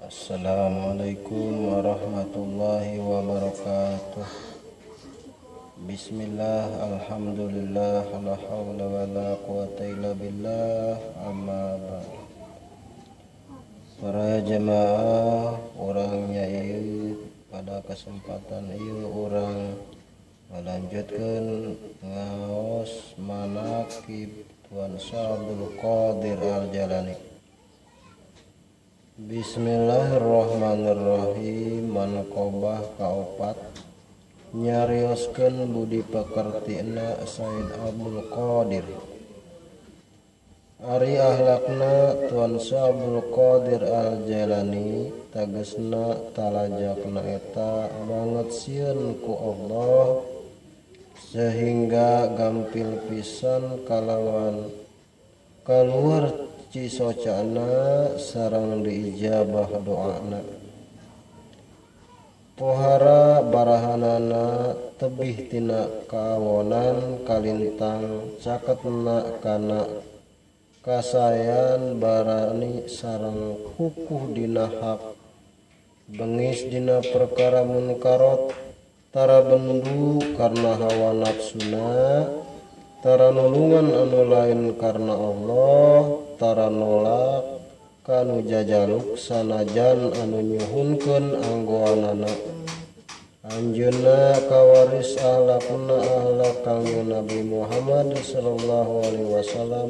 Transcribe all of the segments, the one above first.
Assalamualaikum warahmatullahi wabarakatuh. Bismillah, alhamdulillah, la hawla wa la quwata illa billah, amma ba'd. Para jemaah orangnya ieu pada kesempatan ieu urang melanjutkan ngaos manaqib Tuan Syekh Abdul Qadir Al-Jailani. Bismillahirrahmanirrahim. Manqobah kaopat nyarioskeun budi pekertina Said Abdul Qadir. Ari ahlakna Tuan Syekh Abdul Qadir Al-Jailani tegesna talajakna eta banget sieun ku Allah sehingga gampil pisan kalawan kaluar cisocana sareng diijabah doana. Pohara barahanana tebih tina kawonan kalintang caketna kana kasayan barani sareng kukuh dina hak bengis dina perkara munkarot tara bendu karena hawa nafsuna tara nulungan anu lain karena Allah tara nolak kanu jajaluk sanajan anu nyuhunkeun anggoanana. Anjeunna kawaris ahlakna ahlak Kangjeng Nabi Muhammad sallallahu alaihi wasallam.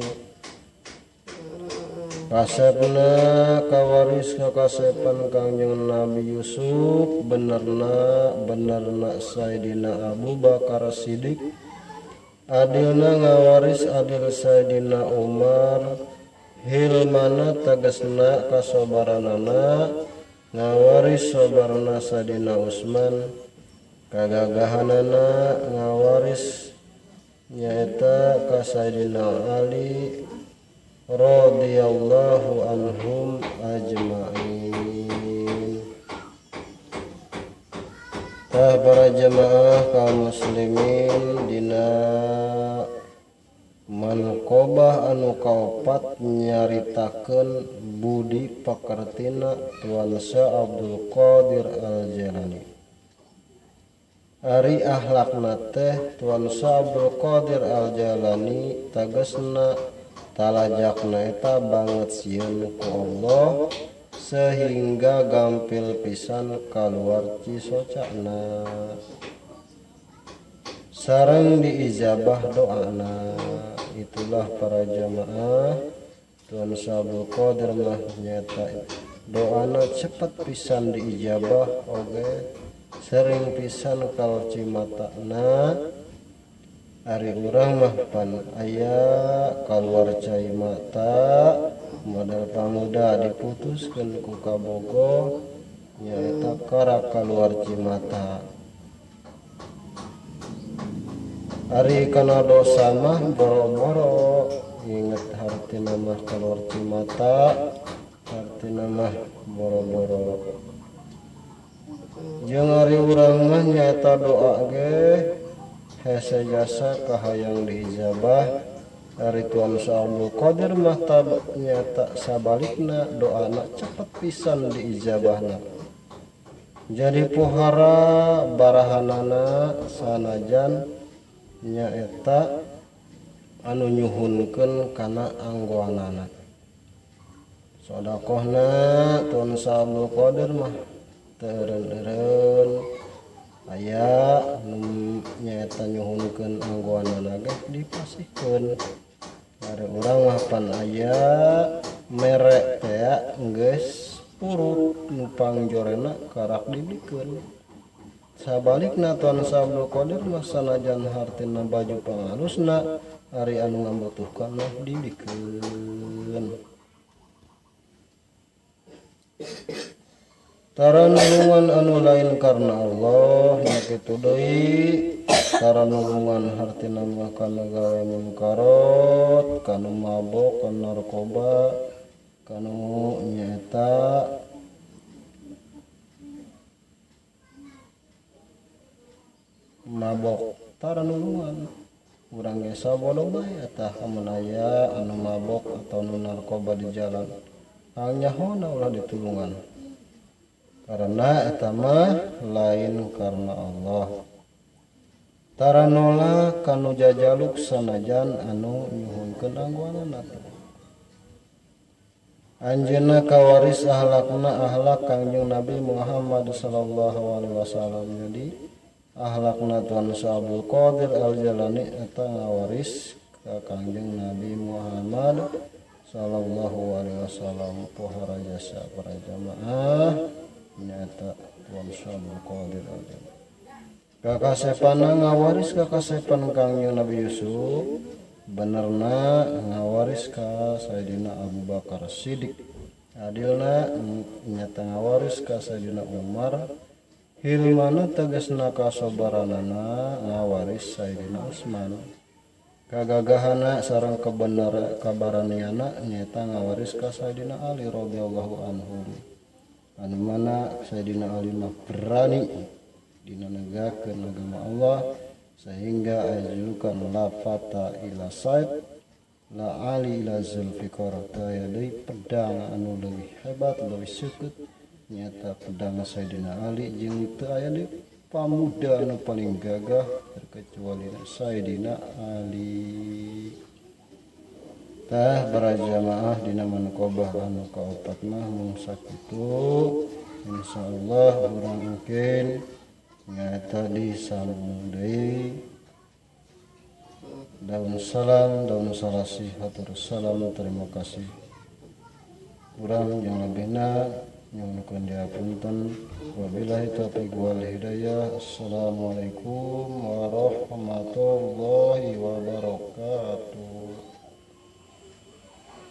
Kasepna kawaris kakasepan Kangjeng Nabi Yusuf, benerna benerna Sayyidina Abu Bakar Siddiq, adilna ngawaris adil Sayyidina Umar, hilmana tegesna kasobaranana ngawaris sobarna Sayyidina Utsman, kagagahanana ngawaris nyaeta ka Sayyidina Ali radhiyallahu anhum ajma'in. Tah para jemaah kaum muslimin dina manqobah anu kaopat nyaritakeun budi pakertina Tuan Syekh Abdul Qadir Al-Jailani. Ari ahlakna teh Tuan Syekh Abdul Qadir Al-Jailani tegesna talajakna eta banget sieun ku Allah sehingga gampil pisan kaluar cisocana sareng diijabah doana. Itulah para jamaah Tuan Syekh Abdul Qadir mah nyata doana cepet pisan diijabah oge sering pisan kalcimatana. Ari urang mah pan aya kaluar cai mata modal pamuda diputuskeun ku kabogoh nyaeta karak kaluar cimata. Ari kana dosa mah boro-boro inget hartina mah kaluar cimata hartina mah boro-boro. Jeung ari urang mah nyaeta doa ge hese jasa kahayang diijabah. Ari Tuan Syekh Abdul Qadir mah nyata sabalikna doana cepet pisan diijabahna. Jadi pohara barahanana sanajan nyaeta anu nyuhunkeun kana anggoanana. Sodakohna Tuan Syekh Abdul Qadir mah teu eureun-eureun aya nu nyaeta nyuhunkeun anggoanana ge dipasihkeun. Ari urang mah pan aya mere teh geus purut nu pangjorena karak dibikeun. Sabalikna Tuan Syekh Abdul Qadir mah sanajan hartina baju pangalusna ari anu ngabutuhkeun mah dibikeun. Tara nulungan anu lain karena Allah nya kitu deui. Tara nulungan hartina mah kana gawe munkarot, kanu mabok, kanu narkoba, kanu nyaeta mabok. Tara nulungan urang ge sabodo bae eta amun aya anu mabok atau nu narkoba di jalan. Hang nyahona ulah ditulungan. Karena eta mah lain karena Allah. Tara nolak kanu jajaluk sanajan anu nyuhunkeun anggoanana. Anjeunna kawaris ahlakna ahlak Kangjeng Nabi Muhammad sallallahu alaihi wasallam. Jadi ahlakna Tuan Syekh Abdul Qadir Al-Jailani eta ngawaris ka Kangjeng Nabi Muhammad sallallahu alaihi wasallam. Pohara jasa para jamaah nyaeta Tuan Syekh Abdul Qadir Al-Jailani. Kakasepana ngawaris kakasepan Kangjeng Nabi Yusuf, benerna ngawaris ka Sayyidina Abu Bakar Siddiq, adilna nyata ngawaris ka Sayyidina Umar, hilmana tegasna kasobaranana ngawaris Sayyidina Utsman, kagagahana sareng kebenar kabaraniana nyata ngawaris ka Sayyidina Ali radhiyallahu anhu. Anu mana Sayyidina Ali mah berani dina negakeun agama Allah sehingga aya julukan la fata ila saib la ali ila zulfiqar. Aya deui pedang anu leuwih hebat leuwih seukeut nyata pedang Sayyidina Ali jeung teu aya deui pamuda anu paling gagah terkecuali Sayyidina Ali. Tah para jamaah dina manqabah anu kaopat mah mung sakitu, insyaallah urang mungkin nyata disambung deui. Daun salam, daun salasih, hatur salam, terima kasih. Kurang yang lebihna nyuhunkeun dihapunten. Wabillahi taufiq wal hidayah. Assalamualaikum warahmatullahi wabarakatuh.